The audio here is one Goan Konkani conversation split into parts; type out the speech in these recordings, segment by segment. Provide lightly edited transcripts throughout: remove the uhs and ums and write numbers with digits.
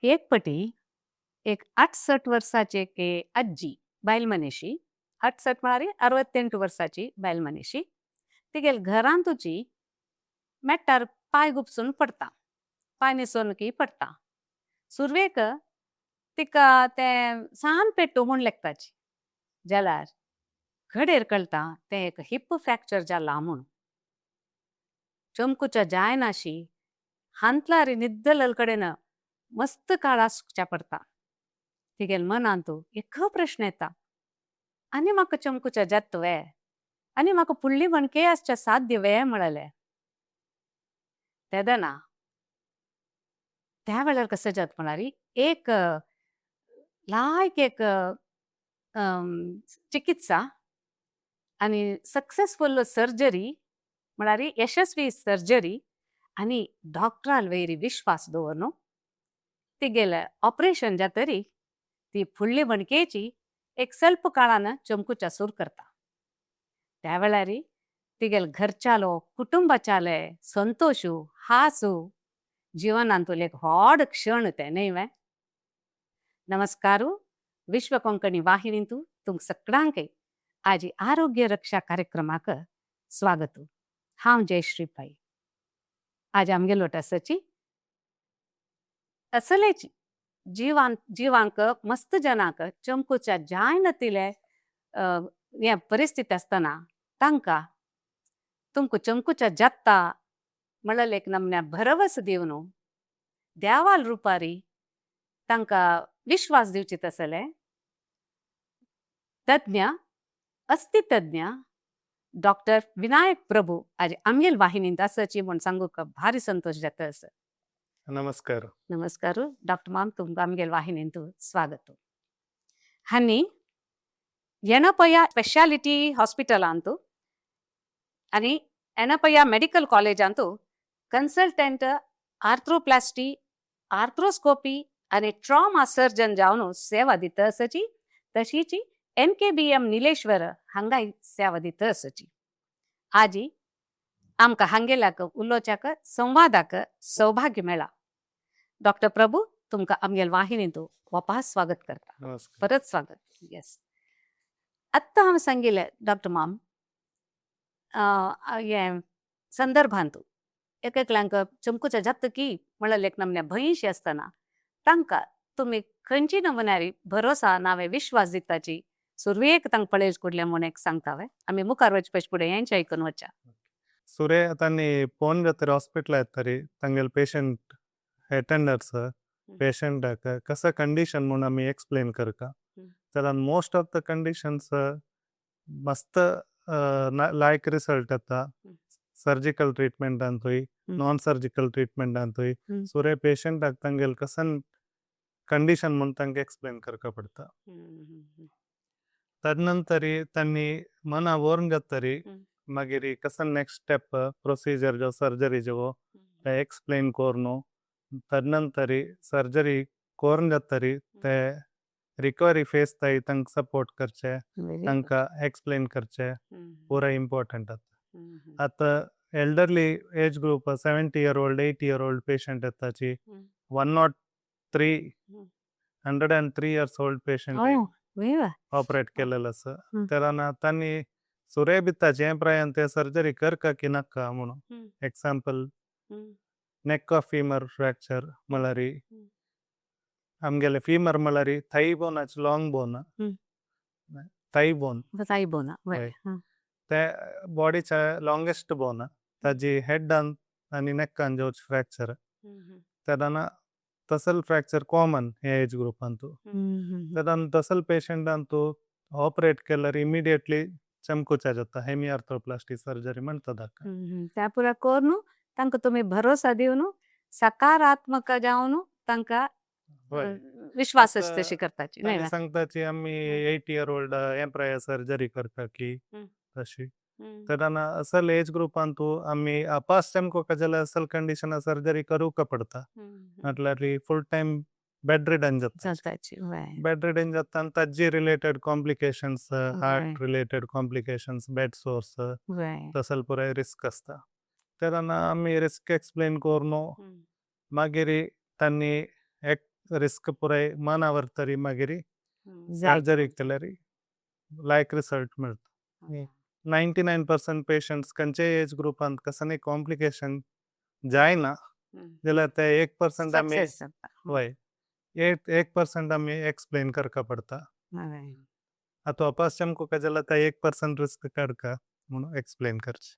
एक पटी एक 68 वर्साची एक आजी बायल मनीशी, 68 म्हळ्यार 68 वर्साची बायल मनीशी, तिगेल घरांतूची मेट्टार पांय गुपसून पडता, पांय निसोवन की पडटा. सुरवेक तिका तें सान पेट्टू म्हूण लेखताची, जाल्यार घडेर कळटा तें एक हिप फ्रॅक्चर जाला म्हूण. चमकूच्या जायनाशी हांतलारी निद्दलल कडेन मस्त काळ आसच्या पडटा. तिगेल मनांतू एक प्रश्न येता, आनी म्हाका चमकूच्या जात वे, आनी म्हाका फुडली वणके आसच्या साध्य वे म्हळेलें. तेदना त्या वेळार कसं जात म्हळ्यार एक लायक एक चिकित्सा आनी सक्सेसफुल सर्जरी म्हळ्यार यशस्वी सर्जरी आनी डॉक्टराल वयर विश्वास दवरनु तिगेलें ऑपरेशन जातरी ती फुडली वणकेची एक स्वल्प काळान चमकूच्या सूर करता. त्या वेळार तिगेल घरच्यालो कुटुंबाच्याले संतोशू हासू जीवनांतले एक व्हड क्षण ते न्हय वे. नमस्कारू, विश्व कोंकणी वाहिनींतू तुमकां सगळ्यांक आज आरोग्य रक्षा कार्यक्रमाक स्वागत. हांव जयश्री पै. आज आमगेलो आसाची असलेची जिवान जिवांक मस्त जनांक चमकूच्या जायनातिले हे परिस्थिती आसतना तांकां तुमकां चमकूच्या जात्ता म्हणलें एक नमन्या भरवस दिवन देवाल रुपारी तांकां विश्वास दिवची तसले तज्ञ अस्थितज्ञ डॉक्टर विनायक प्रभू आज आमगेल वाहिनींत आसाची म्हूण सांगूक भारी संतोश जाता आसा. नमस्कार. नमस्कार डॉक्टर माम, तुमकां आमगेल वाहिनींत स्वागत. हांणी येणपया स्पेशालिटी हॉस्पिटलांतू आनी येणपया मेडिकल कॉलेजांतू कन्सल्टंट आर्थ्रोप्लास्टी, आर्थ्रोस्कोपी आनी ट्रॉमा सर्जन जावन सेवा दिता आसाची. तशीच एनकेबीएम निलेश्वर हांगाय सेवा दिता आसाची. आजी आमकां हांगेल्याक उलोवच्याक संवादाक सौभाग्य मेळ्ळा. डॉक्टर प्रभू, तुमकां आमगेल वाहिनींत वापस स्वागत करता. नमस्कार. परत स्वागत. येस, आत्तां हांवें सांगिल्लें डॉक्टर माम, हें संदर्भांत एक एकल्यांक चमकूच्या जाता की म्हणलें एक नमन्या भंयशी आसतना तांकां तुमी खंयची नमुन्यारी भरोसा नावे विश्वास दिताची सुरवेक तांकां पळय कुडलें म्हूण एक सांगता वे. आमी मुखार वचपा फुडें हेंच आयकून वच्या. सुरे तांणी फोन जातरी हॉस्पिटल येतरी तांगेले पेशंट अटेंडर्स पेशंटाक कसं कंडिशन म्हणून आमी एक्सप्लेन करता. तर मोस्ट ऑफ the conditions मस्त लायक रिसल्ट येता सर्जिकल ट्रीटमेंट अंतुय, नॉन सर्जिकल ट्रीटमेंट अंतुय. सुरे पेशंटाक तांगेले कसन कंडिशन म्हणून तांकां एक्सप्लेन करका पडटा. तदनंतरी तांणी मना व्हरून जातरी मागीर कसन नेक्स्ट स्टेप प्रोसिजर जो सर्जरी जो ते एक्सप्लेन करून तदनंतरी सर्जरी करून जातरी ते रिकवरी फेस ताई तांकां सपोर्ट करचे, तांकां एक्सप्लेन करचे पुरा इम्पॉर्टंट आतां. आतां elderly age group 70 year old, 80 year old patient येताची, 103, 103 years old patient operate केलेलं आसा. तेन्ना तांणी सुरे बिताचे हें प्रायान ते सर्जरी करका की नाका म्हणून. Example, neck of femur fracture म्हळ्यार आमगेले फिमर म्हळ्यार थाय बोनाचे long bone, thigh bone. Thigh bone. हय. ते बॉडीच्या लॉंगेस्ट बोन, ताजी हेडान आनी नेकान जावचे फ्रॅक्चर तेन्ना तसल फ्रॅक्चर कॉमन हे एज ग्रुपांतू. तेन्ना तसल पेशंटांतू ऑपरेट केल्यार इमिडिएटली चमकुचा जाता, हेमी आर्थ्रोप्लास्टी सर्जरी म्हणटा ताका. त्या पुरा करून तांकां तुमी भरोसा दिवन सकारात्मक जावन तांकां विश्वास तशी करताची न्हय. सांगताची आमी 80 इयर ओल्ड हें प्राय सर्जरी करता की तशी. तेन्ना असल एज ग्रुपांतू आमी अपास चमकोका जाल्यार असल कंडिशन सर्जरी करूका पडता, म्हटल्यार फुल टायम बेड रिडन जाता. बेड रिडन जाता आनी ताजी related complications, heart related complications, bed sores तसल पुराय रिस्क आसता. तेन्ना आमी रिस्क एक्सप्लेन करून मागीर तांणी रिस्क पुराय मना व्हरतरी मागीर जाय. सर्जरी केल्यार लायक रिजल्ट मेळटा. 99% पेशंट्स खंयचेय एज ग्रुपांत कसलेय कॉम्प्लिकेशन जायना जाल्यार ते 1% आमी सक्सेस जाता. वय 1% आमी एक्सप्लेन करका पडता. आतां अपास चमकुका जाल्यार ते 1% रिस्क काडका म्हणून एक्सप्लेन करचे.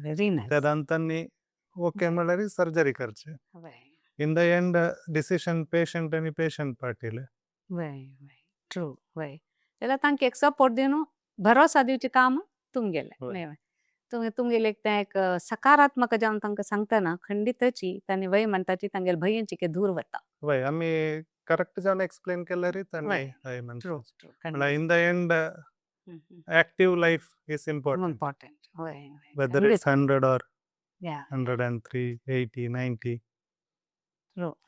Very nice. त्या दांतांनी ओके म्हळ्यार सर्जरी करचे. In the end decision patient आनी पेशंट पार्टीले. वय वय, ट्रू. वय, जाल्यार तांकां एक सपोर्ट दिवन भरोसा दिवचें काम तुमगेलें. वय, तुमी तुमगेलें तें एक सकारात्मक जावन तांकां सांगतना खंडितची तांणी वय म्हणटाची तांगेले भंयची के दूर वता. वय, आमी करेक्ट जावन एक्सप्लेन केल्यार तांणी हय म्हणटा. ट्रू ट्रू म्हळ्यार in the end active life is important. Important. वय वय. Whether it's 100 or 103, 80, 90.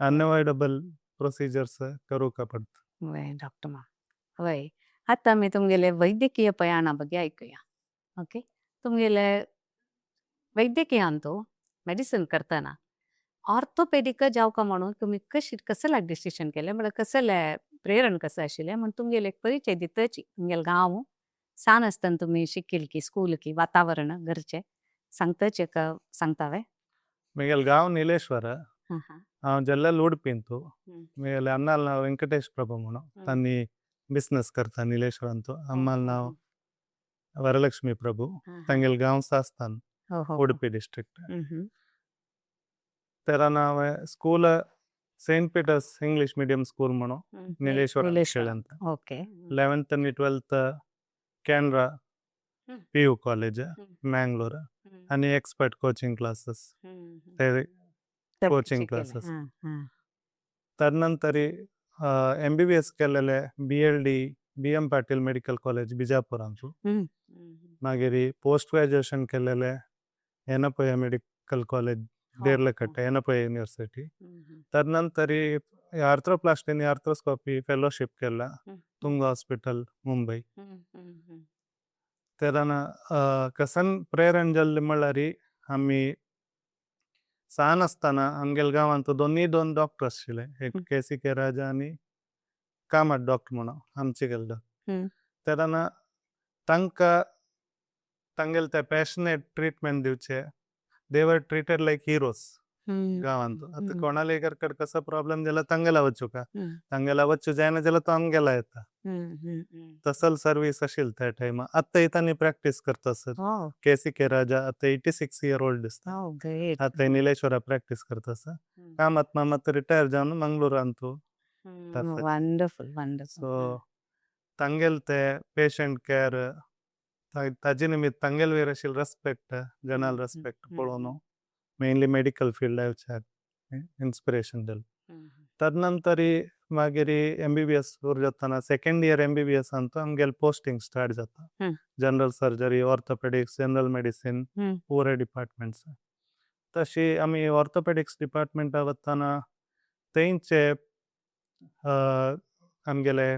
Unavoidable procedures करूका पडता. वय डॉक्टर मा, वय, आतां आमी तुमगेले वैद्यकीय प्रयाणा ಬಗ್ಗೆ आयकुया. ओके, तुमगेले वैद्यकीयांतू मेडिसिन करतना ऑर्थोपेडिक जावका म्हणून तुमी कशी कसले डिसिशन केलें, म्हळ्यार कसले प्रेरण कसं आशिल्लें म्हण तुमगेले एक परिचय दितची, तुमगेले गांव सान आसतना तुमी शिकिल की स्कूल की वातावरण घरचे सांगतचे का सांगतावे? म्हगेले गांव निलेश्वर. हां हां हांव जल्लेल उडपींतू. म्हगेले अण्णाल नांव वेंकटेश प्रभु म्हणून, तांणी बिझनस करता निलेश्वरांतू. अम्माल नांव वरलक्ष्मी प्रभु. तांगेले गांव सास्तान, हो हो उडपी डिस्ट्रिक्ट. तेरा नांव school Saint Peter's English medium school म्हणून निलेश्वर निलेश्वर. ಅಂತ. 11th आनी 12th Canara PU college Mangalore आनी एक्सपर्ट कोचिंग क्लासेस ते कोचिंग शिकले. क्लासेस. हां हां तदनंतर एमबीबीएस केलेले BLD BM Patil medical college बिजापुरांतू. मागीर पोस्ट ग्राजुएशन केलेले Yenepoya medical college Deralakatte, Yenepoya university. ತದನಂತರ ಆರ್ಥ್ರೋಪ್ಲಾಸ್ಟಿ ಆರ್ಥ್ರೋಸ್ಕೋಪಿ ಫೆಲೋಶಿಪ್ ಕೆಲ್ಲ ತುಂಗ ಹಾಸ್ಪಿಟಲ್ ಮುಂಬೈ. तेदाना कसन प्रेरण जाल्ले म्हळ्यार आमी सान आसतना आमगेले गांवांत दोनूय दोन डॉक्टर आशिल्ले, एक के सी के राजा आनी कामत डॉक्टर म्हणून आमचे गेले डॉक्टर. तेदाना तांकां तांगेले ते पॅशनेट ट्रिटमेंट दिवचे, they were treated like heroes गांवांत. आतां कोणाले कडेन कसो प्रॉब्लम जाल्यार तांगेला वचूका, तांगेला वचू जायना जाल्यार तो आमगेला येता. हम्म, हम्म, हम्म. तसल सर्वीस आशिल्ली त्या टायमार. आतां तांणी प्रॅक्टीस करता सर. के सी के राजा आतां 86 इयर ओल्ड दिसता. Oh, great. आतां निलेश्वरा प्रॅक्टीस करता सर. कामत मामा रिटायर जावन मंगळूरांतू. Wonderful, wonderful. सो तांगेले ते पेशंट केअर, ताजे निमित्त तांगेले वयर आशिल्लो रेस्पेक्ट, जनरल रेस्पेक्ट पळोवन मेनली मेडिकल फिल्ड इन्स्पिरेशन दिलें. तदनंतर मागीर एमबीबीएस सुरू जातना सेकंड इयर एमबीबीएस अंतू आमगेले पोस्टिंग स्टार्ट जाता. General surgery, orthopaedics, general medicine, पुरे डिपार्टमेंट्स. तशी आमी ऑर्थोपेडिक्स डिपार्टमेंटा वतना तेंचे आमगेले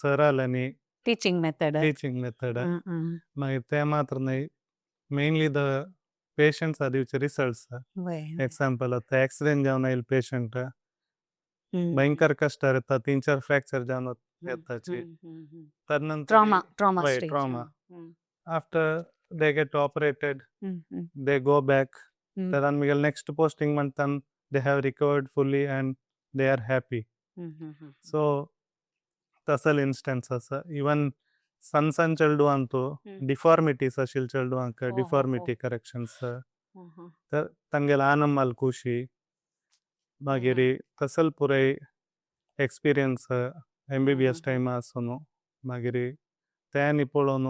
सराल्यांनी teaching method. Teaching method. मागीर ते मात्र न्हय, मेनली the patients दिवचे रिजल्ट्स. एक्साम्पल, आतां एक्सिडेंट जावन आयिल्ले पेशंट भयंकर कश्टार येता, 3-4 फ्रॅक्चर जावन येताची. तदनंतर ट्रॉमा, ट्रॉमा वय, stage. Trauma. After they get operated, they go back. तेन्ना म्हगेले नेक्स्ट पोस्टिंग म्हणटा they have recovered fully and they are happy. So तसल इन्स्टन्स आसा. इवन सन सन चेडवांतू डिफॉर्मिटीज आशिल्ले चेडवांक हो, हो, हो. डिफॉर्मिटी करेक्शन्स, तर तांगेले आनंद खुशी. मागीर तसल पुराय एक्सपिरियन्स एमबीबीएस टायमा आसून मागीर ते आनी पळोवन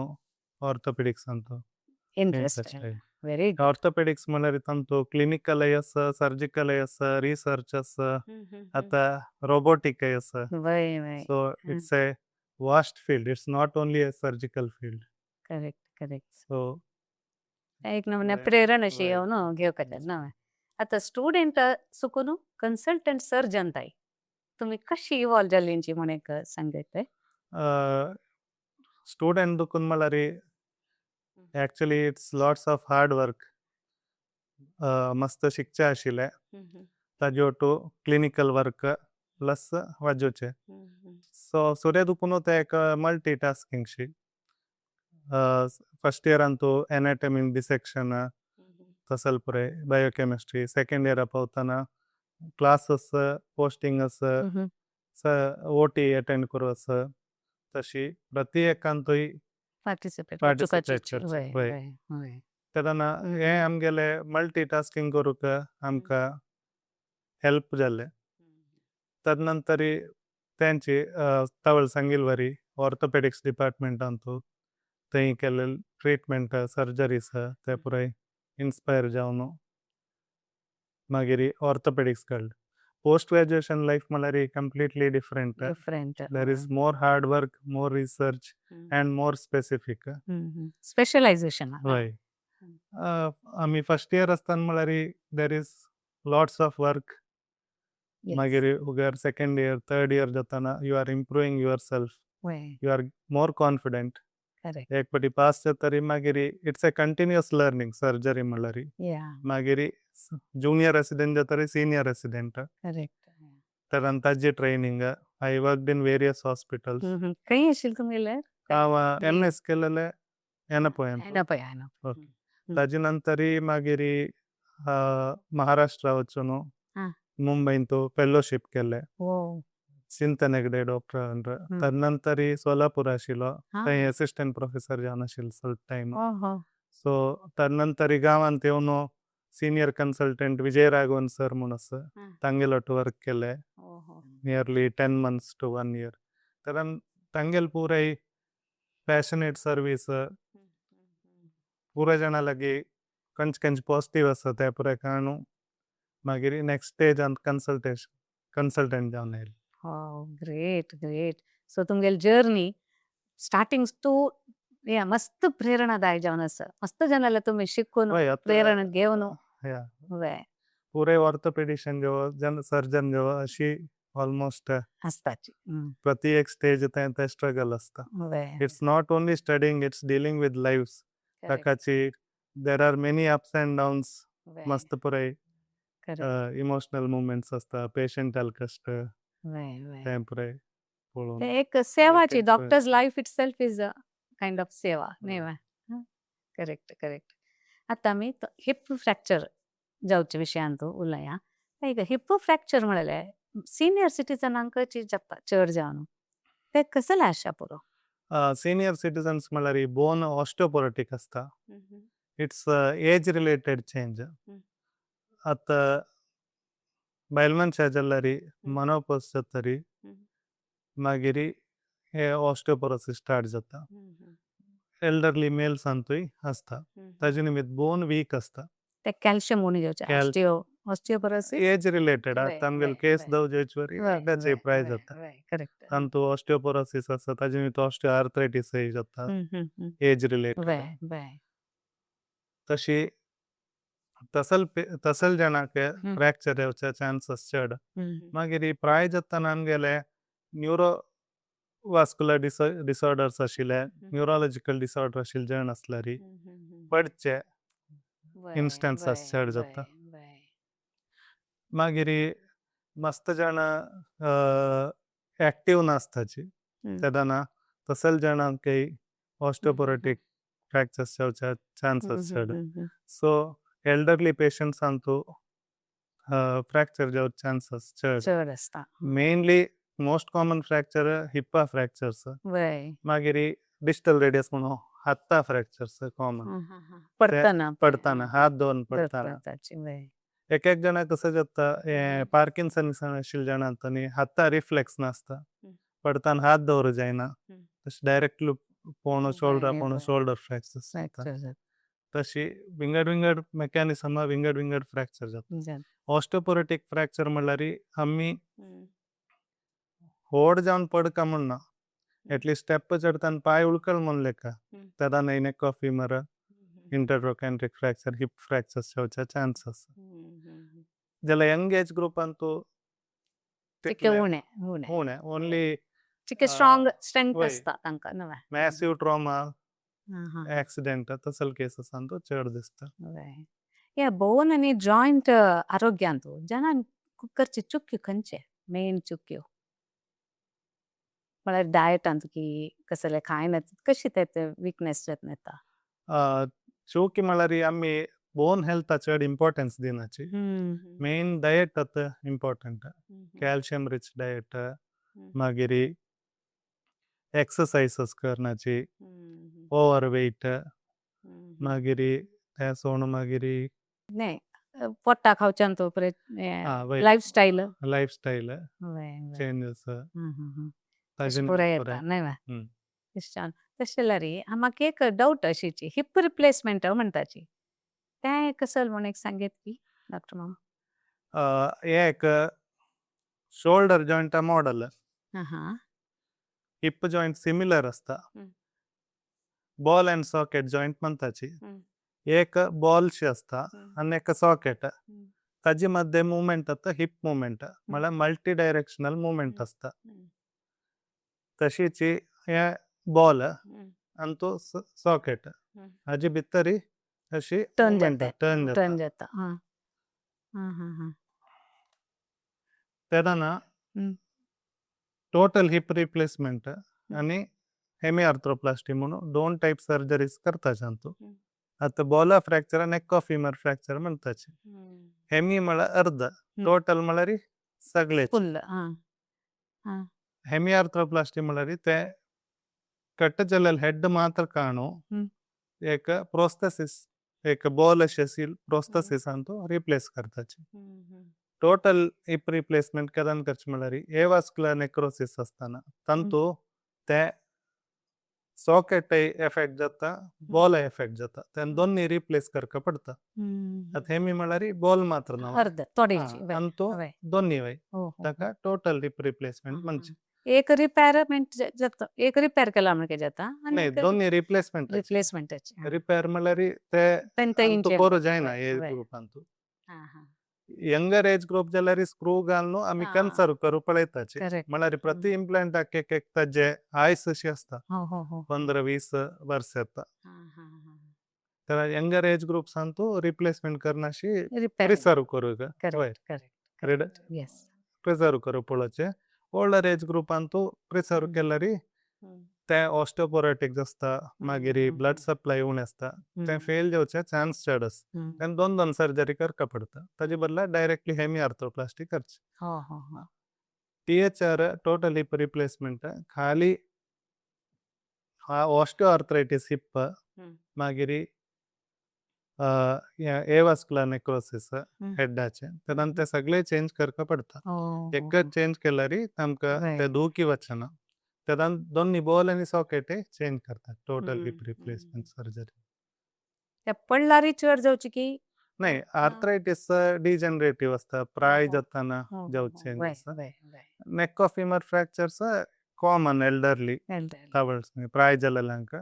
orthopaedics Antu interest. Very good. Orthopaedics म्हळ्यार तांतू क्लिनिकल आसा, सर्जिकल आसा, रिसर्च आसा, आतां रोबोटीक आसा. वय वय so it's a vast field, it's not only a surgical field. Correct correct. So एक नमूने प्रेरण अशी येवन घेवपाचें ना. आतां स्टुडंट सुकून कन्सल्टंट सर्जन ताई तुमी कशी इवॉल्व जाली म्हण एक सांगयत. स्टुडंट दुखून म्हळ्यार actually it's lots of hard work. मस्त शिकचें आशिल्लें, ताजे ओटू क्लिनिकल वर्क प्लस वाजोवचे। सो सुरे दुखून ते एक मल्टी टास्किंग शी। फस्ट इयरान तु अनतोमी दिस्सेच्तिओन् तसल पुरे बायोचेमिस्त्र्य्। सेचोन्द् येअर् अपवतान क्लस्सेस् पोस्तिन्ग् अस ओत् अत्तेन्द् करो अस तशी प्रति एकांतोई पार्टिसिपते करचे। तदन ये अम्गेले मुल्ति तस्किन्ग् करुक अम्क हेल्प् जले। तदनन्तरि तेन्चि तवल् सन्गिल्वरि ओर्थोपेदिच्स् देपर्त्मेन्त् अन्तु तेन्कि त्रेअत्मेन्त् सुर्गेरिएस् ते पुरे inspire जवनु मगिरि ओर्थोपेदिच्स् कल्द्। पोस्त् ग्रदुअतिओन् life मलरि completely different. There is more hard work, more research and more specific. Specialisation. अमि फिर्स्त् येअर् अस्तन् मलरि there is lots of work. मगिरि उगर् सेचोन्द् येअर्, थिर्द् येअर् जतन you are improving yourself, you are more confident. एक् पति पस्स् जतरि मगिरि it's a continuous learning surgery मलरि। मगिरि जुनिओर् रेसिदेन्त् जतरि सेनिओर् रेसिदेन्त्। तरन् तजि training, I worked in various hospitals. कयि अशिल् तुमिले? न्स् केलेले येनपोयन्। तजि नन्तरि मगिरि महरश्त्र वछुनु, मुम्बैन्तु फेल्लोव्शिप् केले। सिन्तनेग्दे दोच्तोर्। तद् नन्तरि सोलपुर अशिलो, तै अस्सिस्तन्त् प्रोफेस्सोर् जन अशिल् सुल् तिमे। सो तद् नन्तरि गवन्ते उनो senior consultant Vijay Raghavan sir मुनस, तन्गेलोत् work केले, nearly 10 months to 1 year. तरन् तन्गेल् पुरै पस्सिओनते सेर्विचे, पुर जन लगि कन्छ् कन्छ् पोसितिवे अस तै पुरै कनु, मगिरि नेक्स्त् स्तगे अन्त् चोन्सुल्तन्त् जन अशिल्। Oh, great, great. So तुन्गेल् journey, starting to, yeah, मस्त प्रेरणा दाय जन अस, मस्त जन ल तुम्हे शिक्कोनु, प्रेरणा गेवनु। पुरै ओर्थोपेदिचिअन् जो, सुर्गेओन् जो, अशि अल्मोस्त् प्रति एक् स्तगे तै स्त्रुग्ग्ले अस्त। It's not only studying, it's dealing with lives. तकचि, there are many ups and downs, मस्त पुरै एमोतिओनल् मोमेन्त्स् अस्त, पतिएन्त् अल्कस्त्, तै पुरै। एक सेवा ची, doctor's life itself is a kind of seva. Correct, correct. अत अमि हिप् फ्रच्तुरे जाउचे विषयांतु उलया। हिप् फ्रच्तुरे मळले, सेनिओर् चितिजेन् अंक ची जत्ता, चर जानु। ते कसल आशा पुरो? सेनिओर् चितिजेन्स् मळरि बोने ओस्तेओपोरोतिच् अस्त। It's age related change. अत बैल्मन् शजलरि, मनोपोस् जत्तरि, मगिरि ओस्तेओपोरोसिस् स्तर्त् जत्ता। एल्देर्ल्य् मलेस् अन्तुइ अस्त। तजिनि विथ् बोने वीक् अस्त। ते चल्चिउम् उनि जाउचे, ओस्तेओपोरोसिस्? अगे रेलतेद्, तन्गेल् चसे दौ जेच्वरि, जत्ता। अन्तु ओस्तेओपोरोसिस् अस्त, तजिनि विथ् ओस्तेओअर्थ्रितिस् जत्ता, अगे रेलतेद्। तसि, तसल जनके फ्रच्तुरे जाउचे छन्चेस् छद। मगिरि प्रए जत्ता नन्गेले नेउरोवस्चुलर् दिसोर्देर्स् अशिले, नेउरोलोगिचल् दिसोर्देर्स् अशिले जन अस्लरि। पद्चे, इन्स्तन्चेस् छद जत्ता। मगिरि मस्त जन अच्तिवे न अस्त छि। तदन तसल जनके ओस्तेओपोरोतिच् फ्रच्तुरेस् जाउचे छन्चेस् छद। सो, एल्देर्ल्य् पतिएन्त्स् अन्तु फ्रच्तुरे जाउचे chances छद। Mainly, most common fracture hip fractures. मगिरि दिस्तल् रदिउस् मनो हत्त फ्रच्तुरेस् चोम्मोन्। पद्तन। पद्तन, हाथ दोन पद्तन। एक एक जन कस जत्ता, पर्किन्सोन् अशिले जन अन्तनि, हत्त रेफ्लेक्स् न अस्त। पद्तन हाथ दोर जैन। तसि दिरेच्त्ल्य् पोनो शोउल्देर्, पोनो शोउल्देर् फ्रच्तुरेस्। तसि विन्गेर् विन्गेर् मेछनिस्म् विन्गेर् विन्गेर् फ्रच्तुरे जत्ता। ओस्तेओपोरोतिच् फ्रच्तुरे मलरि, अम्मि होद् जौन् पद् कमन् न। अत् लेअस्त् स्तेप् चद्तन् पै उल्कल् मन् लेक। तदन neck of femur, intertrochanteric fracture, hip fractures chances. जल योउन्ग् अगे ग्रोउप् अन्तु चिक्के ऊने, ऊने। ऊने, ओन्ल्य् चिक्के स्त्रोन्ग् स्त्रेन्ग्थ् अस्त। मस्सिवे त्रौमा, अच्चिदेन्त्, तसल चसेस् अन्तु छद् दिस्त। यह बोने अनि जोइन्त् अरोग्य अन्तु, जनन् कुक्कर् चि चुक्कि कन्छे। मेन चुक्यो? म्हळ्यार डायटान तुकी कसले खायना कशी ते वीकनेस जात येता? चूकी म्हळ्यार आमी बोने हेअल्थ चड इम्पोर्टन्स दिनाची। मेन डायट अत इम्पोर्तन्त, कल्चिउम रिच डायट, मगिरि एक्सेर्चिसेस् करनाची, ओवेर्वेइघ्त, मगिरि तैसोनु मगिरि। नई, पोट्टा खावचन तो परे लिफेस्टाइल। लिफेस्टाइल चन्गेस्। पुरा येता नई वा? तशे म्हाका एक डाउट अशीची, हिप रिप्लेसमेंट म्हणताची ते कसल म्हूण एक सांगेत की डॉक्टर मामा? एक shoulder joint model. Hip joint similar अस्ता। बल्ल अन्द् सोच्केत् जोइन्त् म्हणताची। एक बल्ल शे अस्ता अने एक सोच्केत्। तजी मध्य मोवेमेन्त् अस्त हिप मोवेमेन्त्, मला मुल्ति दिरेच्तिओनल् मोवेमेन्त् अस्ता। तशी ची ये बल्ल अंतो सोच्केत्। अजी बित्तरी अशी तुर्न् जाता। तेदन तोतल् हिप् रेप्लचेमेन्त् अनि हेमिअर्थ्रोप्लस्त्य् मुनो दोन त्य्पे सुर्गेरिएस् करता जन्तु। अत बल्ल fracture neck of femur fracture म्हणताची। हेमि मला अर्ध, तोतल् मलरी सगले। हेमिअर्थ्रोप्लस्त्य् मलरी ते कत जलल हेअद् मात्र कानो एक प्रोस्थेसिस्, एक बल्ल अशे प्रोस्थेसिस् अंतो रेप्लचे करता ची। तोतल् हिप् रेप्लचेमेन्त् कदन करच मलरी अवस्चुलर् नेच्रोसिस् अस्तन। तंतु ते सोच्केत् एफ्फेच्त् जाता, बल्ल एफ्फेच्त् जाता। तेन दोन्नी रेप्लचे करका पड़ता। अत हेमि मलरी बल्ल मात्र ना। अर्ध, तोड़ी ची। अंतो दोन्नी वै। तका तोतल् हिप् रेप्लचेमेन्त् मंची। एक रेपैरमेंट जाता, एक रिपैर कला मनके जाता। नहीं, दोन्नी रेप्लचेमेंट। रेप्लचेमेंट अच्छे। रिपैर मलरी ते अंतो कोरो जाएना ये ग्रुप अंतो। यौन्गेर् अगे ग्रुप जलरी स्च्रेव गालनो अमी कन्सर्व करू पड़ता ची। मलरी प्रति इम्प्लन्त अके केक तजे आइस शी अस्ता। 15-20 वर्ष अता। तेरा यौन्गेर् अगे ग्रुप सांतो रेप्लचेमेंट करना शी प्रेसर्व करूँगा। Correct, correct. Yes. Preserve करू पड़ोचे। ओल्देर् अगे ग्रुप अंतो प्रेसर्व केलरी ते ओस्तेओपोरोतिच् जस्ता, मगिरी ब्लूद् सुप्प्ल्य् उनेस्ता, ते फैल् जोचे छन्चे छडस। तेन दोन दोन सुर्गेर्य् करका पड़ता। तजी बदला दिरेच्त्ल्य् हेमिअर्थ्रोप्लस्त्य् करच। थ्र् तोतल् हिप् रेप्लचेमेन्त् खाली ओस्तेओअर्थ्रितिस् हिप्, मगिरी अवस्चुलर् नेच्रोसिस् हेअद् आचे। तेन अंते सगले छन्गे करका पड़ता। एक छन्गे केलरी तमका ते दूकी वच्चना। तेन दोन्नी बल्ल् अनि सोच्केत् छन्गे करता। Total hip replacement surgery. ते पडलारी चड जाउची की? नहीं, आर्थ्रितिस् देगेनेरतिवे अस्ता, प्राय जाता ना जाउच changes. Neck of femur fractures common elderly. प्राय जलालांका।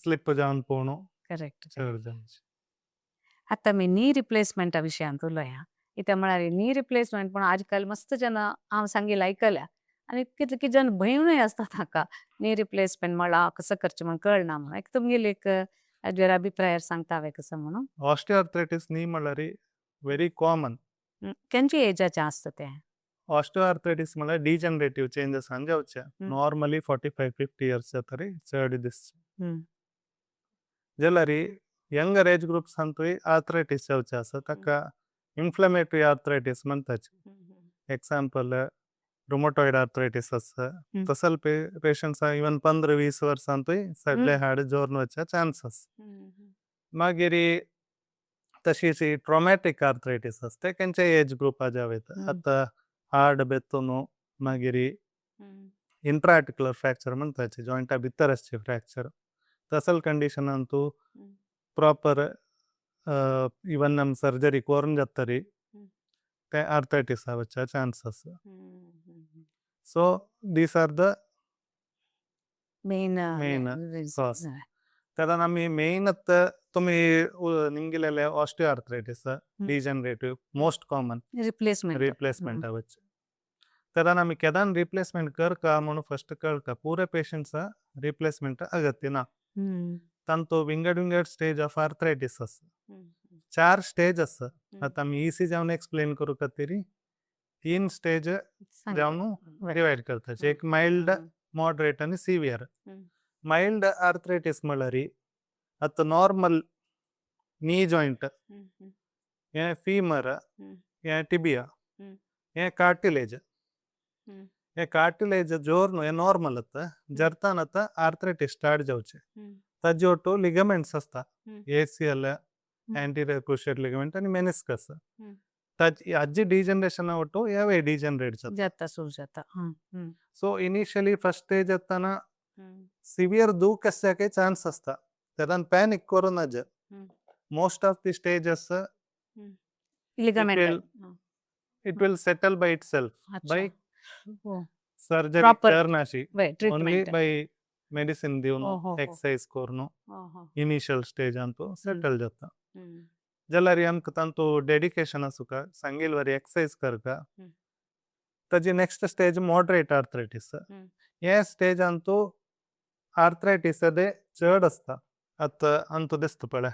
स्लिप जाऊन पोनो। करेच्त्। आता मी नी रेप्लचेमेंट विषय अंतुलो या। इता मलारी नी रेप्लचेमेंट पण आजकल मस्त जन आम संगी लाइकल्या। अनि कितले की जन भयने अस्ता थाका। नी रेप्लचेमेंट मला कसं करचे मन कळना मला। एक तुम गेले एक जरा अभिप्राय सांगता वे कसं म्हणून। ओस्तेओआर्थ्रिटिस नी मलारी वेरी कॉमन। केंची एज आचा ते? ओस्तेओआर्थ्रिटिस मला देगेनेरतिवे चन्गेस् अंजाउचा। नोर्मल्ल्य् 45-50 येअर्स् जातरी चड this. जलारी यौन्गेर् अगे ग्रोउप्स् अंतुई आर्थ्रितिस् जाउचा असा। तका इन्फ्लम्मतोर्य् आर्थ्रितिस् मंताची। एग्जम्प्ले, rheumatoid arthritis असा। तसल पतिएन्त्स् एवेन् 15-20 वर्स अंतुई सगले हर्द् जोर्न वच्चा छन्चेस्। मगिरि तशी त्रौमतिच् आर्थ्रितिस् अस्ते। केंचे अगे ग्रोउप् आजावेत। अत हर्द् बेत्तोनो मगिरि इन्त्र-अर्तिचुलर् फ्रच्तुरे मंताची। जोइन्त बित्तरस्ची फ्रच्तुरे। तसल चोन्दितिओन् अंतु प्रोपेर् एवेन् नम् सुर्गेर्य् कोर्न् जातरी ते आर्थ्रितिस् आवच्चा chances. So these are the main cause. तद नमि मैन् अत तुमि निन्गिलेले osteoarthritis degenerative most common. Replacement. Replacement आवच्चा। तद नमि केदन् रेप्लचेमेन्त् करका मनु फिर्स्त् करका पूरे पतिएन्त्स रेप्लचेमेन्त् अगति न। तन्तो विन्गद् विन्गद् स्तगे ओफ् आर्थ्रितिस् अस। छर् स्तगे अस। अत अमि एअस्य् जवने एक्स्प्लैन् करू कतेरि। तीन स्टेज सांगले. जावन डिवायड करतात. एक माइल्ड, मॉडरेट आनी सिवियर. माइल्ड आर्थराइटिस म्हळ्यार आतां नॉर्मल नी जॉइंट, ये फीमर, ये टिबिया, ये कार्टिलेज। ये कार्टिलेज जोर्नु ये नोर्मल अत्त जर्तान अत्त आर्थराइटिस स्टार्ट जाउचे। तज्जोट्टु लिगामेंट्स अस्त, अच्ल, अन्तेरिओर् क्रुचिअते लिगामेंट आनी मेनिस्चुस्। तज्ज अज्जी देगेनेरतिओन् अवट्टु यवे देगेनेरते जात। जाता सुरू जाता। सो इनितिअल्ल्य् फिर्स्त् स्तगे अत्तना सेवेरे दुख अस्याके छान्चे अस्त। तदन् पनिच् कोरुन अज्ज। Most of the stages ligament. It will settle by itself. By surgery proper करनाशी। Treatment. Only by medicine दिवन, एक्सर्साइज कोरुन, इनिशियल स्टेज अंतु सेटल जाता। जलारी अम्क तंतु देदिचतिओन् असुक, संगिल वरी एक्सर्साइज करका। तजी नेक्स्ट स्टेज मोदेरते आर्थ्रितिस्। ये स्टेज अंतु आर्थ्रितिस् अदे छड अस्ता। अत अंतु दिस्त पड़े।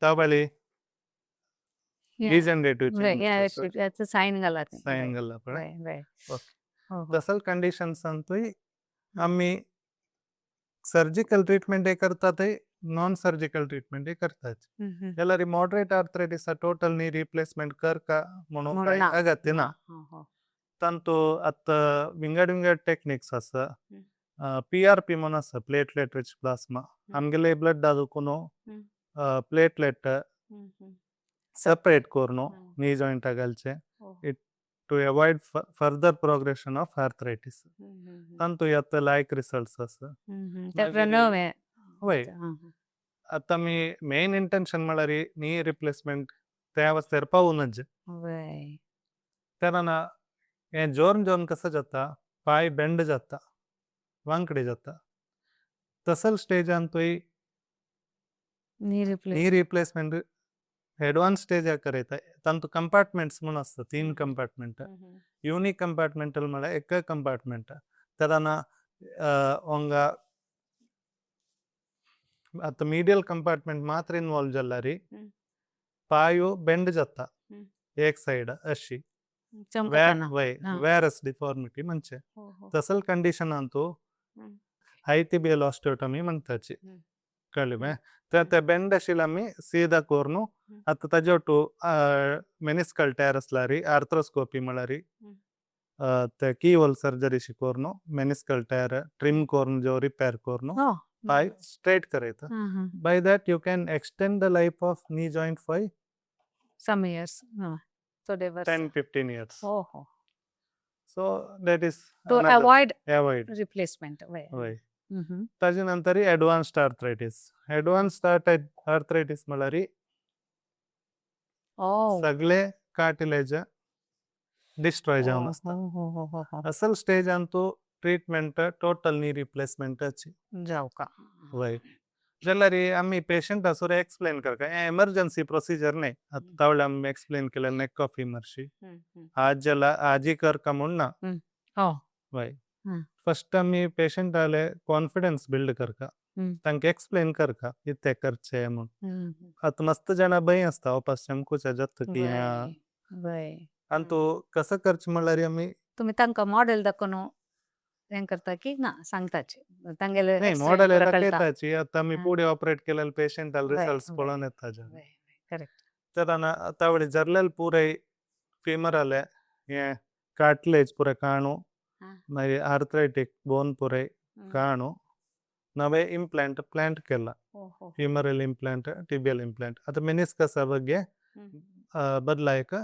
तबली degenerative changes. That's a sign गला ते। साइन गला पड़े। दसल कंडीशन्स अंतु ही अम्मी सर्जिकल ट्रीटमेंट ये करता थे, नॉन सर्जिकल ट्रीटमेंट ये करता थे। जलारी मोदेरते आर्थ्रितिस टोटल नी रिप्लेसमेंट करका मनो मनो ना। अगत्य ना। तंतु अत विंगड विंगड टेक्निक्स असा, PRP मनो असा, प्लेटलेट रिच प्लाज्मा। अम्गेले ब्लूड दादु कोनो, प्लेटलेट सेपरेट करनो, नी जॉइंट अगलचे, it to avoid further progression of arthritis. तंतु यत्ते लाइक रिजल्ट्स असा। ते नवे। वही। अत मी main intention Malari knee replacement ते अवस्थेर पाऊं नज। तेरा ना ये जोर्न जोर्न कसा जाता, पाई बेंड जाता, वांकड़े जाता। तसल स्टेज अंतु ही नी नी रिप्लेसमेंट एडवांस स्टेज या करेता। तंतु कंपार्टमेंट्स मना अस्ता, तीन कंपार्टमेंट। यूनिक कंपार्टमेंटल मला एक कंपार्टमेंट। तेरा ना, ओंगा अत मीडियल कंपार्टमेंट मात्र इन्वॉल्व जल्लारी, पायो बेंड जाता, एक साइड अशी। चमकता। वेरस डिफॉर्मिटी मंचे। तसल कंडीशन अंतु हाई टिबियल ऑस्टियोटॉमी मंताची। कळ्ळी में? ते बेंड अशिलमी सीधा कोर्नु, अत तजोटु मेनिस्कल टेरस लारी, आर्थ्रोस्कोपी मलारी, ते कीहोल सर्जरी she कोर्नु, मेनिस्कल टेर, ट्रिम कोर्नु, जो रिपेयर कोर्नु, पाई स्ट्रेट करेता। By that you can extend the life of knee joint for some years. So they were 10-15 years. So that is to another avoid avoid replacement. वय। ताजे नंतरी एडवांस्ड आर्थराइटिस। एडवांस्ड आर्थराइटिस मलारी सगळे कार्टिलेज डिस्ट्रॉय जावन असता। असल स्टेज अंतु ट्रीटमेंट टोटल नी रिप्लेसमेंट अछि। जाऊ का। वय। जल्लारी आम्ही पेशेंट असोरे एक्सप्लेन करका, ये एमरजेंसी प्रोसीजर नाही। आता तावले आम्ही एक्सप्लेन केलं नेक ऑफ इमर्शी। आज जला आजी करका म्हण ना। वय। फर्स्ट आम्ही पेशेंट आले कॉन्फिडेंस बिल्ड करका। तांके एक्सप्लेन करका इत्ते करचे म्हण। आता मस्त जना बई असता वापस चमकूचा जत्त की ह्या। अंतु कसं करच म्हणल्यार आम्ही तुम्ही तांका मॉडेल दाखवून हें करता की ना सांगताचे। तांगेले नाही, एक्सरे मॉडेल प्रकल्प. दाखयताची। आता आम्ही पुढे ऑपरेट केलेले पेशेंट आले रिजल्ट्स पळोवन येता जण। तर ना तावळे जरलेल पुरे फीमर आले, हे कार्टिलेज पुरे काणू, मागीर आर्थराइटिक बोन पुरे काणू, नवे इम्प्लांट प्लांट केला। फीमरल इम्प्लांट, टिबियल इम्प्लांट। आता मेनिस्कस ಬಗ್ಗೆ बदलायक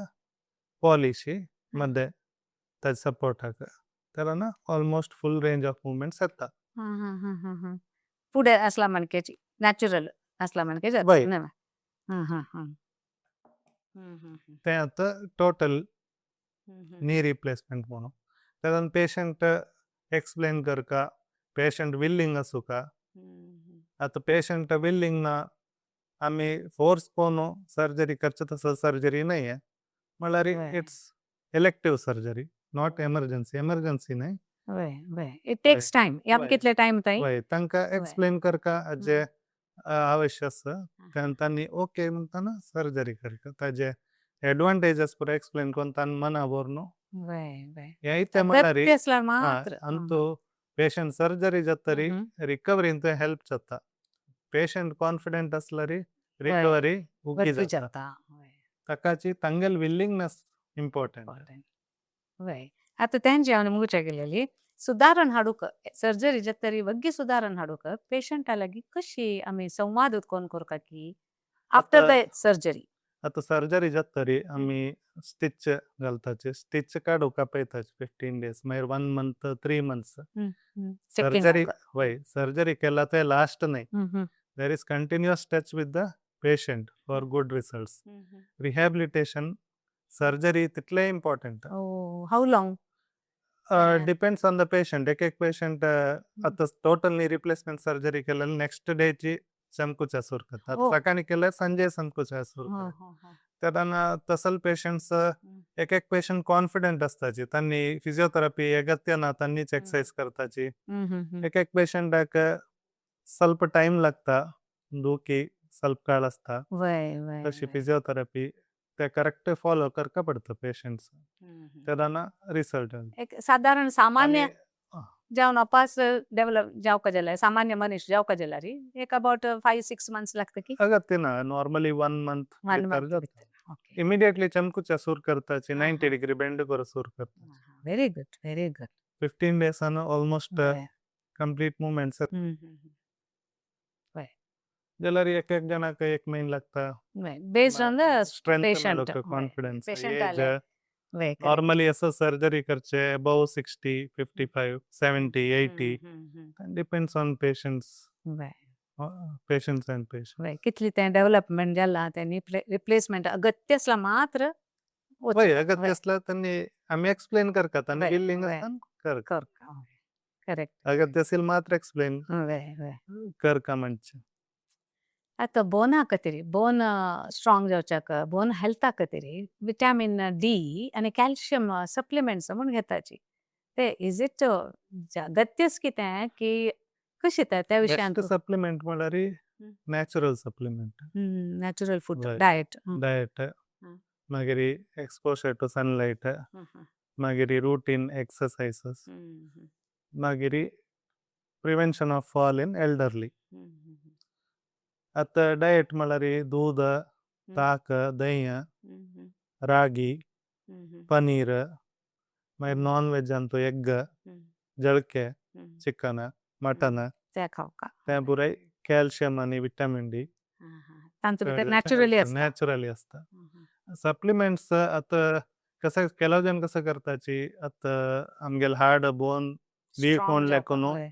पॉलिसी मध्ये त्याचा सपोर्ट हाका। तर ना almost full range of movements येता। पुढे असला म्हणकेची नॅचरल असला म्हणके जाता। वय। नवे। ते आता टोटल नी रिप्लेसमेंट म्हणून। त्यातून पेशेंट एक्सप्लेन करका, पेशेंट विलिंग असू का। आता पेशेंट विलिंग ना आम्ही फोर्स कोणो सर्जरी करचे तसं सर्जरी नाही आहे। म्हणल्यार it's elective surgery, not emergency. Emergency नाही। वय। It takes time. या कितले टाइम ताई? वय। तांका एक्सप्लेन करका जे आवश्यक आसा, तांनी ओके म्हणता ना सर्जरी करका। ताजे एडवांटेजेस पुरा एक्सप्लेन करून तान मना भरनो। वय वय. हे इतें म्हळ्यार अगत्य आसल्यार हा मात्र. अंतू पेशंट सर्जरी जातरी रिकवरीन तुवें हेल्प जाता. पेशंट कॉन्फिडंट आसल्यार रिकवरी उग्गी वरपी जाता. जाता. वय. ताकाची तांगेल विलिंगनेस इम्पॉर्टंट. इम्पॉर्टंट. वय, आतां तेंची हांवें मुगच्या गेलेली सुदारण हाडूंक, सर्जरी जातरी वग्गी सुदारण हाडूंक पेशंटा लागीं कशी आमी संवाद उत्कोन करता की आफ्टर the surgery? आतां सर्जरी जातरी आमी स्टिच घालताचे, स्टिच काडूंक पळयताचे 15 डेज, मागीर 1 मंथ, 3 मंथ्स. सर्जरी, वय, सर्जरी केला ते लास्ट न्हय. There is continuous touch with the patient for good results. Rehabilitation surgery तितले important. How long? Depends on the patient. एक एक पेशंट आतां टोटल नी रिप्लेसमेंट सर्जरी केल्यार नेक्स्ट डेची संकुचा सुरू करता. सकाळी केल्यार संजय संकुचा सुरू करता. तेन्ना तसल पेशंट्स, एक एक पेशंट कॉन्फिडंट आसताची, तांणी फिजियोथेरपी अगत्य ना, तांणीच एक्सरसाइज करताची. एक एक पेशंटाक ಸ್ವಲ್ಪ टाइम लागता, दुखी ಸ್ವಲ್ಪ काळ आसता. वय वय. तशी फिजियोथेरपी ते करेक्ट फॉलो करका पडता पेशंट्स, तेन्ना रिजल्ट. एक साधारण सामान्य जावन अपास डेव्हलप जावका जाल्यार, सामान्य मनीस जावका जाल्यार एक अबाउट 5-6 मंथ्स लागता की? अगत्य ना, नॉर्मली 1 मंथ 1 भितर मंथ जाता. इमिडिएटली चमकुच्या सुरू करताची, 90 डिग्री बेंड करून सुरू करता. Very good, very good. 15 डेजान almost complete movements. जाल्यार एक एक जणाक एक म्हयनो लागता. Based on the strength, patient. Confidence, patient age. Correct. Normally असं सर्जरी करचे above 60, 55, 70, 80, depends on patients. Patients and patient. वय, कितली तें डेव्हलपमेंट जाला, तें रिप्लेसमेंट अगत्य आसल्यार मात्र. वय, अगत्य आसल्यार तांणी आमी एक्सप्लेन करतात आनी विलिंग आसता कर. करता, करेक्ट. अगत्य असेल मात्र एक्सप्लेन वय वय करका म्हणचे. आतां बोना खातीर, बोन स्ट्रॉंग जावच्याक, बोन हेल्था खातीर विटामीन डी आनी कॅल्शियम सप्लिमेंट्स म्हूण घेताची, ते is it अगत्यच कितें की कशें तें त्या विशयान? बेस्ट सप्लिमेंट म्हळ्यार natural supplement. Natural food, diet. Diet, मागीर एक्सपोजर टू सनलायट, मागीर रुटीन एक्सरसाइजीस, मागीर prevention of fall in elderly. आतां डायट म्हळ्यार दूद, ताक, दही, रागी, पनीर, मागीर नॉन वेज अंतु एग, जळके, चिकन, मटन. ते खावका. ते पुराय कॅल्शियम आनी विटामिन डी. तांचे भितर नॅचरली आसता. नॅचरली आसता. सप्लिमेंट्स आतां कशें ಕೆಲವು जन कसं करताची, आतां आमगेले हार्ड बोन वीक स्ट्रॉंग होवन जावपाक लेकून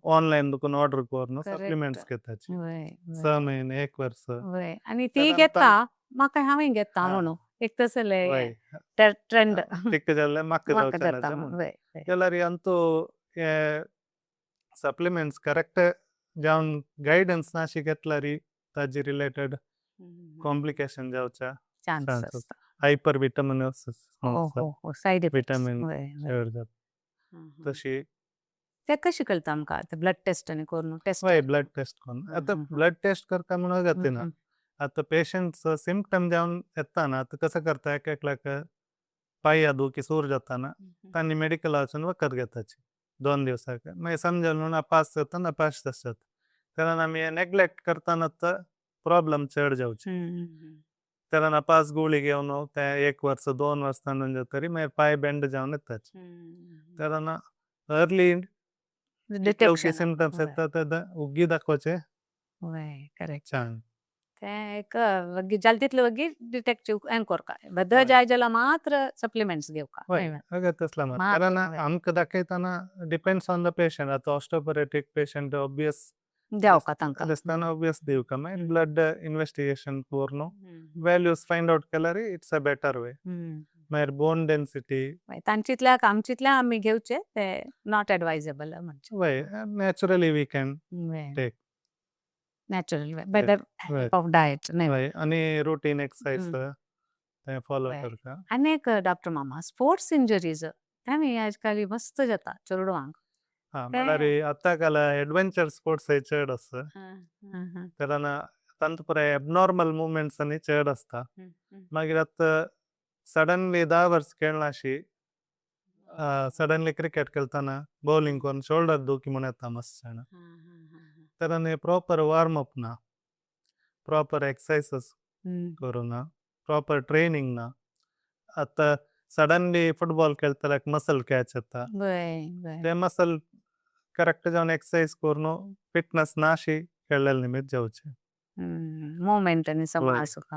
ऑनलायन दुकान ऑर्डर करून सप्लिमेंट्स घेताची वय 6 म्हयने, एक वर्स. वय, आनी ती घेता म्हाका, हांवें घेता म्हणून एक तसले ट्रेंड. तिक्क जाल्यार म्हाका म्हाका जावचें ना जाता म्हणून. वय वय जाल्यार अंतू हे सप्लिमेंट्स करेक्ट जावन गायडन्स नाशी घेतल्यार ताजी रिलेटेड कॉम्प्लिकेशन जावच्या चान्स चान्स आसता. Hyper vitaminosis. हो हो हो, सायड इफेक्ट्स. विटामिन वय वय चड जाता तशी. ते कशें कळटा आमकां? ब्लड टेस्ट आनी करून टेस्ट? वय, ब्लड टेस्ट करून. आतां ब्लड टेस्ट करता म्हणून जाता. आतां पेशंट्स सिम्पटम जावन येता ना, आतां कसं करता, एक एकल्याक पांया दुखी सूर जाता ना, तांणी मेडिकल वचून वखद घेताची 2 दिवसाक, मागीर समजून म्हणून पास जाता ना, पास जाता. तेन्ना आमी नेग्लेक्ट करतना प्रॉब्लम चड जावची. तेन्ना पास गुळी घेवन ते 1 वर्स 2 वर्स तांदून जातरी मागीर पांय बेंड जावन येताची. तेन्ना अर्ली डिटेक्शन सिम्पटम्स येता तेन्ना उग्गी दाखोवचे. वय, करेक्ट. छान. ते एक वग्गी जाल तितले वग्गी डिटेक्टिव एन करका बद्द जाय जाल्यार मात्र सप्लिमेंट्स घेवका. वय, अगत्य तसला मात्र. कारण आमकां दाखयतना डिपेंड्स ऑन the patient. आतां ऑस्टोपरेटीक पेशंट ऑब्वियस देवका तांकां दिसतना ऑब्वियस दिवका, मागीर ब्लड इन्वेस्टिगेशन करून व्हॅल्यूज फायंड आवट केल्यार it's a better वे. मागीर बोन डेन्सिटी. तांचीतल्या आमचीतल्या आमी घेवचे ते not advisable म्हणजे. वय, naturally we can take. Natural by the help of diet न्हय. वय, आनी रुटीन एक्सरसाइज ते फॉलो करता. आनी एक डॉक्टर मामा, स्पोर्ट्स इंजरीज तेमी आजकाल मस्त जाता चेडवांक. हा, म्हळ्यार आतां काल एडवेंचर स्पोर्ट्स हे चड आसा, तेन्ना तांतू पुराय एबनॉर्मल मुवमेंट्स आनी चड आसता. मागीर आतां सडनली 10 वर्स खेळनाशी, सडनली क्रिकेट खेळताना बॉलिंग कोण शोल्डर दुखी म्हण येता मस्त जाण। तरणे प्रोपर वार्म उप् ना, प्रोपर एक्सर्चिसेस् करू ना, प्रोपर त्रैनिन्ग ना। अत सुद्देन्ल्य् फूत्बल्ल् खेळतलक् मुस्च्ले चत्छ् अत। ते मुस्च्ले चोर्रेच्त् जावन एक्सेर्चिसे कोर्नो, फित्नेस्स् नाशि खेळल निमित् जावचे। मोमेन्त् अनि समासुक।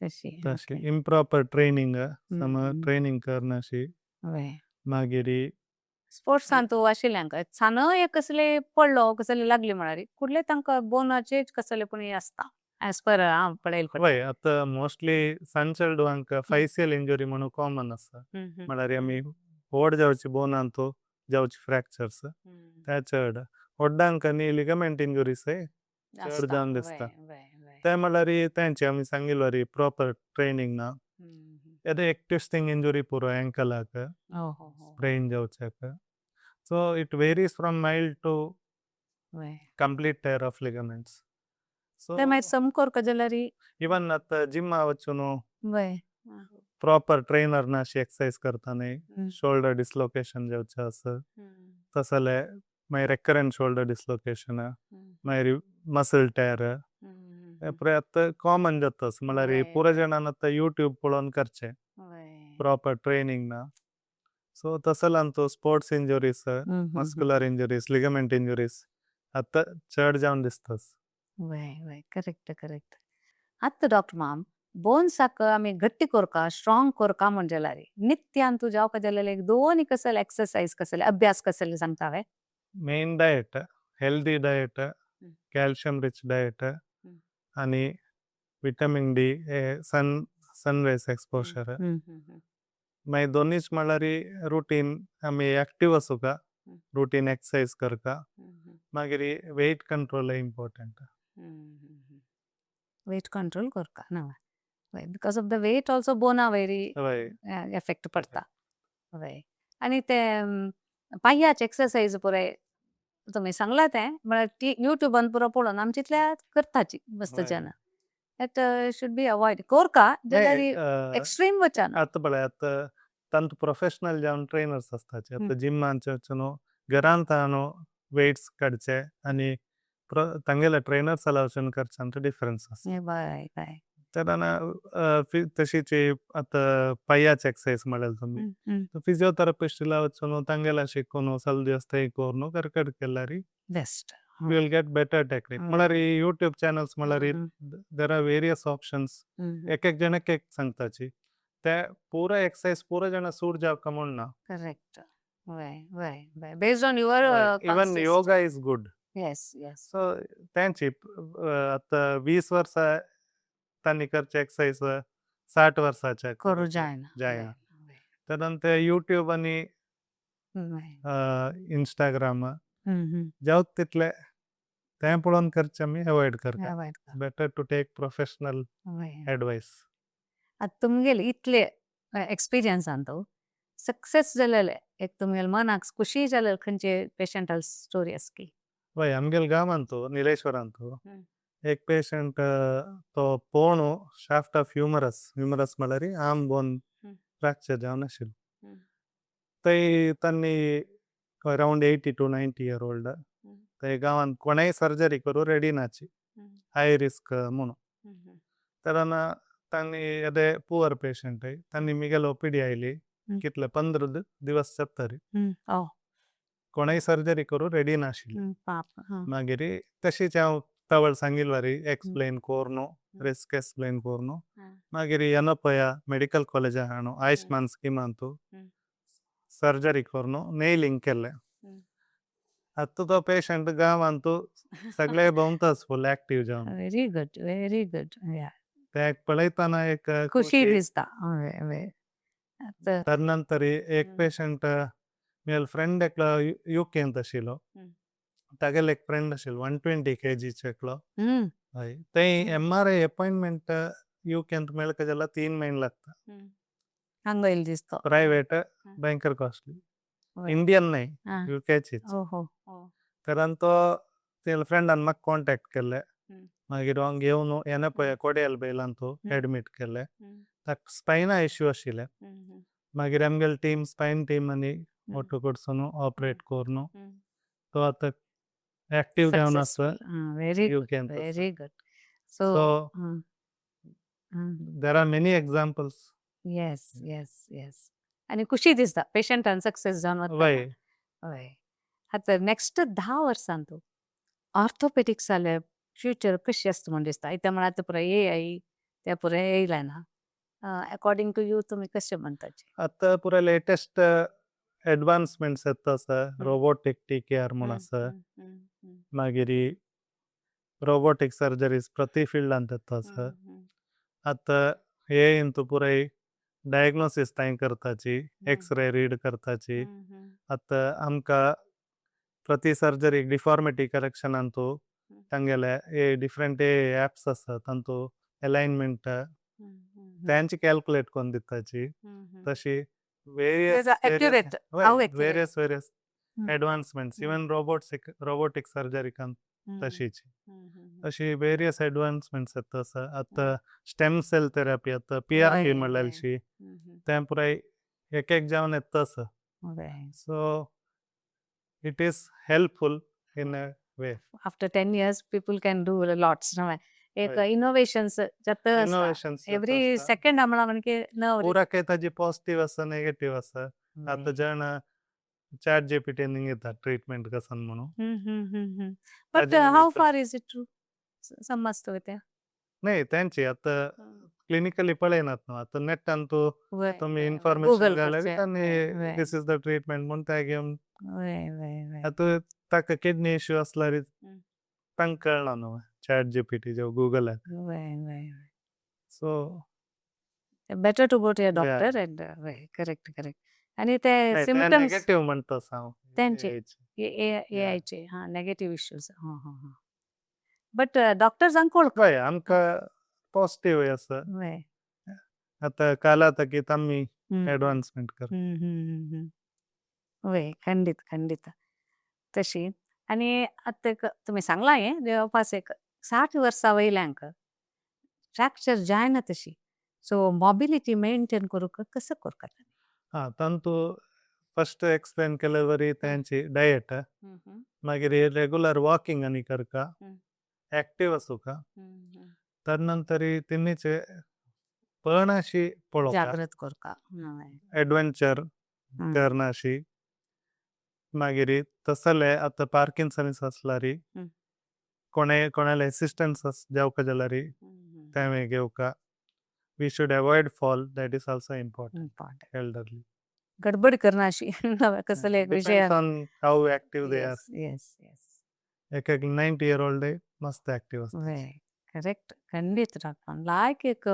तशि इम्प्रोपेर् त्रैनिन्ग्, सम त्रैनिन्ग् करनाशि, मगिरि। स्पोर्त्स् अन्तु अशिल्यांक, सान एक कसले पडलो, कसले लागली मनारी, कुडले तंक बोनाचे कसले पुणी अस्ता, अस् पेर् पडेल पडलो। वै, अत मोस्त्ल्य् सन्चल्दु अन्क फस्चिअल् इन्जुर्य् मनु चोम्मोन् अस। मलरि अमि होद् जावचि बोने अन्तु, जावचि फ्रच्तुरेस्, तै छद्। होद् अन्क नि लिगमेन्त् इन्जुरिएस् है, छद् जान् दिस्त। तै मलरि तैन्छि अमि सन्गिल्वरि प्रोपेर् त्रैनिन्ग् न। यदे एक् त्विस्तिन्ग् इन्जुर्य् पुरो अन्च्ले अक, स्प्रैन् जावचि अक। So it varies from mild to complete tear of ligaments. तै मैर् सम्कोर् कजलरि। एवेन् अत ग्य्म् अवछुनु, प्रोपेर् त्रैनेर् नाशि एक्सेर्चिसे करत नहि, शोउल्देर् दिस्लोचतिओन् जावचि अस। तसले मै रेचुर्रेन्त् शोउल्देर् दिस्लोचतिओन्, मै मुस्च्ले तेअर्। अत चोम्मोन् जावचि अस, मलरि पुर जनन अत योउतुबे पोलोन् करचे, प्रोपेर् त्रैनिन्ग् न। सो तसले अन्तु sports injuries, muscular injuries, ligament injuries, अत छद् जावन् दिस्तस्। वै, वै, चोर्रेच्त्, चोर्रेच्त्। अत दोच्तोर् मम्, बोनेस् अक अमि गत्ति कोर्क, स्त्रोन्ग् कोर्क मन्जलरि। नित्य अन्तु जाव कजलरि, दोनि कसले एक्सेर्चिसे कसले, अभ्यस् कसले सन्ग्तवे। Main diet, healthy diet, calcium rich diet, अनि vitamin D, sun rays exposure. मै दोनिस् मलरि रोउतिने, अमि अच्तिवे असुक, रोउतिने एक्सेर्चिसे करक, मगिरि weight control is important. Weight control Karka, no. Because of the weight also bone very effect पडता। अनि ते पायाच एक्सर्चिसे पुरे तुम्ही सांगला ते, but YouTube बंद पुरा पोळोन आमची इतल्या करताची मस्त जन। That should be avoid. कोरका जरी एक्स्ट्रीम वचन। अत बले अत तंत प्रोफेस्सिओनल् जावन त्रैनेर्स् अस्ताचे, अत ग्य्म् आंचे घरांत आनो वेइघ्त्स् कडचे, अनि तंगेले त्रैनेर्स् अलावचन करचे अंत दिफ्फेरेन्चे अस्ता। Bye, bye. तरना तशीचे अत पायाच एक्सेर्चिसे मडेल तुम्ही। फ्य्सिओथेरपिस्त् अलावचन तंगेला शिकोनो सल्दी अस्ता एकोर्नो करकड केल्लारी। Best. You will get better technique. मलरी YouTube channels मलरी there are various options. एक एक जन एक संगताची। ते पूरा एक्सर्चिसे पूरा जन सूट जाव कमोन ना। Correct. Right, right, right. Based on your even yoga is good. Yes, yes. So तांची अत 20 वर्ष तानी करचे एक्सर्चिसे 60 वर्षाचे करू जायना। जायना। तरन ते YouTube आणि Instagram जाव तितले ते पोलोन करचे मी अवॉइड करका। Better to take professional advice. अत तुमगेले इतले एक्सपीरियंस अंतो सक्सेस जलेले एक तुमगेले मनाक खुशी जलेले खंचे पेशेंटल स्टोरी असकी। वै अमगेल गाम अंतो नीलेश्वर अंतो एक पेशेंट तो पोनो शाफ्ट ऑफ ह्यूमरुस, ह्यूमरुस मलरी आर्म बोने फ्रैक्चर जावन अशिल। तै तन्नी around 80 to 90 year old तै गावन कोणै सर्जरी करू रेडी नाची हिघ् रिस्क मुनो। तरन तन्नी यदे पूर् पतिएन्त् है तन्नी मिगेल ओप्द् आयिली कितले 15 दिवस चत्तरी। कोणै सर्जरी करू रेडी नाशिल। मगिरि तशी चाव तवल संगिलवरी एक्स्प्लैन् कोर्नो रिस्क् एक्स्प्लैन् कोर्नो। मगिरि यनपया मेदिचल् चोल्लेगे हानो आयुष्मन् स्छेमे अंतो सर्जरी कोर्नो नैलिन्ग् केल्ले। अत्तो तो पतिएन्त् गाव अंतो सगले बहुंतास फुल्ल् अच्तिवे जावन। Very good, very good. Yeah. ते पळैताना एक खुशी दिसता। तरनंतरी एक पेशेंट मेरे फ्रेंड एकलो उक अंत अशिलो। तगेल एक फ्रेंड अशिलो 120 kg चेकलो। ते MRI appointment UK अंत मेलके जला 3 महीने लगता। हंगो इल दिसतो। प्राइवेट भयंकर कॉस्टली। इंडियन नहीं यूके चीज। तरन तो तेरे फ्रेंड अन मक कांटेक्ट कर ले। मगिर वांग येउनो यनपया कोडेल बेल अंतो एडमिट कर ले। ताका स्पायना इश्यू आशिल्ले. मागीर आमगेले टीम, स्पायन टीम आनी ओटो कडसून ऑपरेट करून तो आता ऍक्टिव्ह जावन आसा. Very you can. Very good. So So there are many examples. Yes, आनी खुशी दिसता पेशंटान सक्सेस जावन वता. वय. हय, आतां नेक्स्ट 10 वर्सां तूं ऑर्थोपेडिक्साले फ्युचर कशी आसता म्हूण दिसता? इत्या म्हळ्यार आतां पुराय एआय ते पुराय येयला ना? अकॉर्डिंग टू you तुमी कशें म्हणटाचे? आता पुरा लेटेस्ट एडवान्समेंट्स येता आसा. रोबोटीक टीकेआर म्हूण आसा, मागीर रोबोटीक सर्जरीज प्रति फील्डांत येता आसा. आता ए तूं पुराय डायग्नोसिस तांय करताची, एक्सरे रीड करताची. आता आमका प्रति सर्जरी डिफॉर्मिटी करेक्शन तूं तांगेले ए डिफरेंट ए ऍप्स आसा, तांतू अलाइनमेंट त्यांची कॅल्क्युलेट करून दिताची. तशी various Accurate, how accurate? Various various advancements, even robots, robotic surgery तशीच अशी वेरियस एडवान्समेंट्स येता आसा. आता स्टेम सेल थेरपी, आता पीआरपी म्हणल्यार ते पुराय एक एक जावन येता आसा. So it is helpful in a way. After 10 years people can do lots. एक इनोवेशन्स जाता. इनोवेशन्स. एवरी सेकंड आमला म्हणजे नव. पुरा काय ताजी पॉझिटिव्ह आसा, नेगेटिव्ह आसा. आता जण चॅट जीपीटी निघता ट्रीटमेंट कसन म्हणून. But how far is it true समजतो ते? नाही, त्यांची आता क्लिनिकली पळयनात न्हू. आता नेटान तूं तुमी इन्फॉर्मेशन घालरी आनी this is the treatment म्हूण ते घेवन. आतां ताका किडनी इश्यू आसल्यार तांकां कळना न्हू चॅट जीपीटी जो गुगलाक. वय वय so Better to go to a doctor and correct. आणि ते सिमटम्स नेगेटिव्ह म्हणतो हांव. त्यांचे ए आयचे हा नेगेटिव्ह इश्यूज. हां हां हां बट डॉक्टर्सांक वळख. हय, आमकां पॉझिटिव्ह आसा. आतां काल आतां की आमी एडवान्समेंट कर. वय, खंडीत खंडीत तशी. आनी आतां एक तुमी सांगलां हें जवळपास एक 60 वर्सां वयल्यांक फ्रॅक्चर जायना तशी, सो मोबिलिटी मेंटेन करूंक कसो करता? हा, तांतू फस्ट एक्सप्लेन केले वरी त्यांची डायट, मागीर रेगुलर वॉकिंग आनी करका, ऍक्टिव्ह आसूका, तदनंतर तिन्हीचे पळनाशी पळोवका. जागृत करका. एडवेंचर करनाशी. मागीर तसले आता पार्किन्सन्स आसलारी कोणे कोणाले असिस्टन्स जावका जाल्यार तेमे घेवका. We should avoid fall, that is also important. Important. Elderly. गडबड करनाशी कसले एक विषय. Depends on how active they are. Yes yes एक एक 90 इयर ओल्ड मस्त ऍक्टिव्ह असतात. वय, करेक्ट, खंडीत डॉक्टर. लायक एक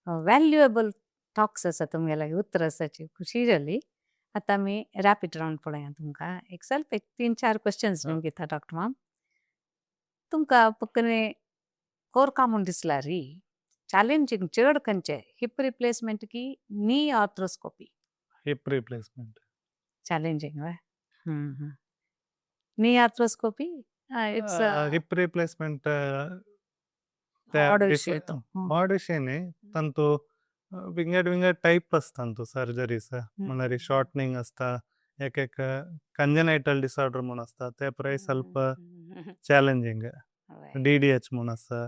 व्हॅल्युएबल टॉक्स आसा तुमगेले, उतर आसाची खुशी जाली. आतां आमी रॅपीड रावंड पळोवया. तुमकां एक स्वल्प एक तीन चार क्वेश्चन्स घेता डॉक्टर माम. तुमकां पक्कने कोरका म्हूण दिसला री चॅलेंजींग चड खंयचे, हिप रिप्लेसमेंट की नी arthroscopy? Hip replacement. Challenging Y. Knee arthroscopy it's hip replacement. Hard विषय तो. हार्ड विषय न्ही, तांतू विंगड विंगड टायप आसता तांतू सर्जरीज. म्हणल्यार शॉर्टनिंग आसता, एक एक कंजनायटल डिसऑर्डर म्हूण आसता, ते पुराय ಸ್ವಲ್ಪ चॅलेंजींग. डीडीएच म्हूण आसा,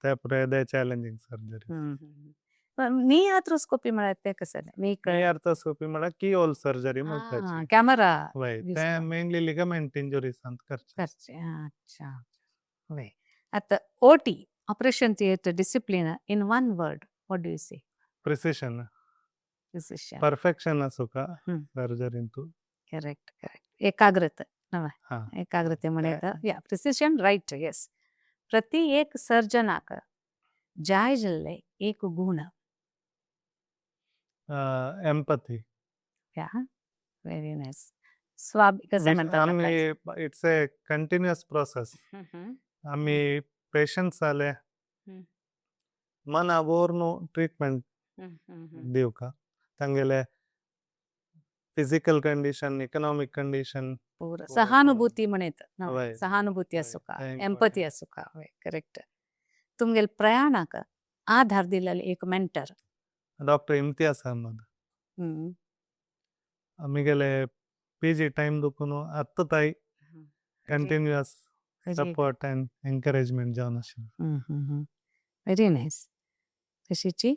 ते पुराय ते चॅलेंजींग सर्जरी. नी आर्थ्रोस्कोपी म्हळ्यार ते कसं नी? नी आर्थ्रोस्कोपी म्हळ्यार की होल सर्जरी म्हणटाची. कॅमेरा. वय, ते मेनली लिगामेंट इंजुरीज करचे. करचे, अच्छा. वय, आता OT, operation theatre discipline, in one word, what do you say? Precision. Precision. Perfection आसूका सर्जरींतू. Correct correct एकाग्रता. हा. एकाग्रते म्हणता या प्रिसिशन, राईट, येस. प्रति एक सर्जनाक जाय जाल्ले एक गुण? एम्पथी. या, व्हेरी नाईस. स्वाब कसं म्हणतात? आमी it's a continuous process. आमी पेशंट्स आले मना वोर्नु ट्रीटमेंट दिवका, तांगेले फिजिकल कंडीशन, इकॉनॉमिक कंडीशन. सहानुभूती म्हणेत, सहानुभूती असुका, एम्पथी असुका. करेक्ट. तुमगेले प्रयाणाक आधार दिलेले एक मेंटर? डॉक्टर इम्तियाज अहमद. मिगेले पीजी टाइम दुकुनु अत्त ताई continuous support and encouragement जावन आशिल्लें. Very nice. तशीची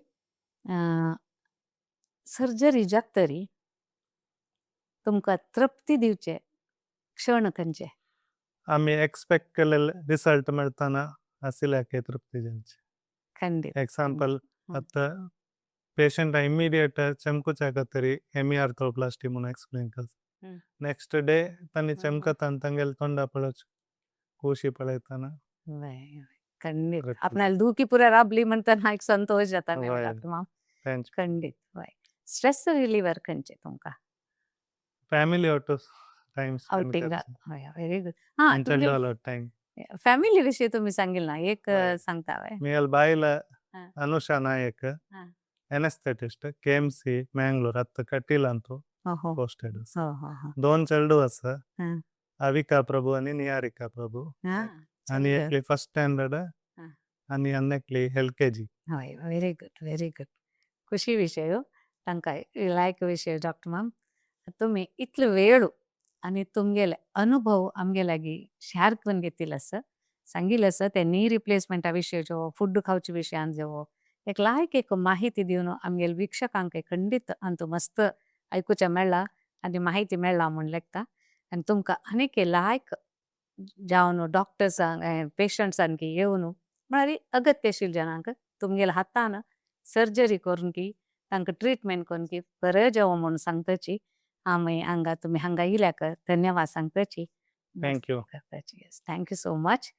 सर्जरी जातरी तुमकां तृप्ती दिवचे क्षण खंयचे? आमी एक्सपेक्ट केलेले रिजल्ट मेळताना आशिल्ले तृप्ती जावची. खंडित. एक्साम्पल, अत्त पेशेंट इमीडिएट चमकुचा कतरी हेमिआर्थ्रोप्लास्टी मुन एक्सप्लेन कर। नेक्स्ट डे तनी चमकतान तंगेल तोंडा पळच खुशी पळयताना। खंडित। आपणाला दुखी पुरा राबली म्हणताना एक संतोष जाता। Thank you. खंडित। स्ट्रेस रिलीवर खंयचे तुमका? Family auto time spend outing. करचे। Very good. हा, तुमगे टाइम। फॅमिली विषयी तुम्ही सांगेल ना एक सांगता? मेल बायल अनुषा नायक, एनेस्थेटिस्ट, केएमसी मंगलोर, अत्त कटील अंतु पोस्टेड। दोन चेल्डू असा, अविका प्रभु आणि निहारिका प्रभु। आणि एकली फर्स्ट स्टैंडर्ड आणि अन्नेकली LKG. Very good, very good. खुशी विषय तांकां लायक विषय। डॉक्टर माम, तुम्ही इतलो वेळ आणि तुमगेले अनुभव आमगे लागीं शेअर करून घेतील आसा, सांगिल्लें आसा, ते नी रिप्लेसमेंटा विशय जो फूड खावचे विशयान जो एक लायक एक माहिती दिवन आमगेले वीक्षकांक खंडीत अंतू मस्त आयकुचें मेळ्ळा आनी माहिती मेळ्ळा म्हूण लेखता। आनी तुमकां आनीक लायक जावन डॉक्टर्सांक पेशंट्सांक येवन म्हळ्यार अगत्य जनांक तुमगेल्या हातान सर्जरी करून की तांकां ट्रिटमेंट करून की बरें जावं म्हूण सांगताची। आमी हांगा तुमी हांगा येयल्याक धन्यवाद सांगताची। Thank you. Thank you so much.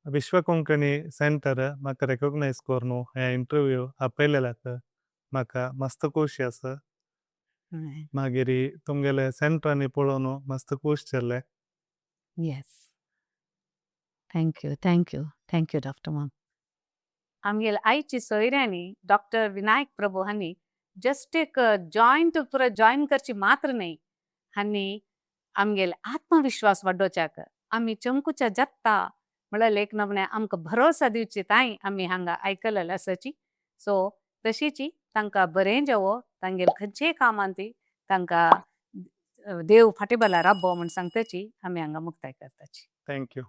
Vishwa Konkani centre म्हाका रेकॉग्नाइज करून हे इंटरव्यू आपयलेल्याक म्हाका मस्त खुशी आसा। मागीर तुमगेले सेंटरांनी पळोवन मस्त खुश जाले। Yes, thank you, thank you, thank you doctor ma'am. आमगेले आयची सोयऱ्यांनी डॉक्टर विनायक प्रभू हांणी जस्ट एक जॉयंट पुरा जॉयन करची मात्र न्हय, हांणी आमगेले आत्मविश्वास वाडोवच्याक आमी चमकुच्या जाता म्हळ्यार एक नमूने आमकां भरोसा दिवची तांय आमी हांगा आयकलेले आसाची। सो तशीची तांकां बरें जावो, तांगेले खंयचेय कामान ती तांकां देव फाटीबला राबो म्हूण सांगताची। आमी हांगा मुक्ताय करताची। Thank you.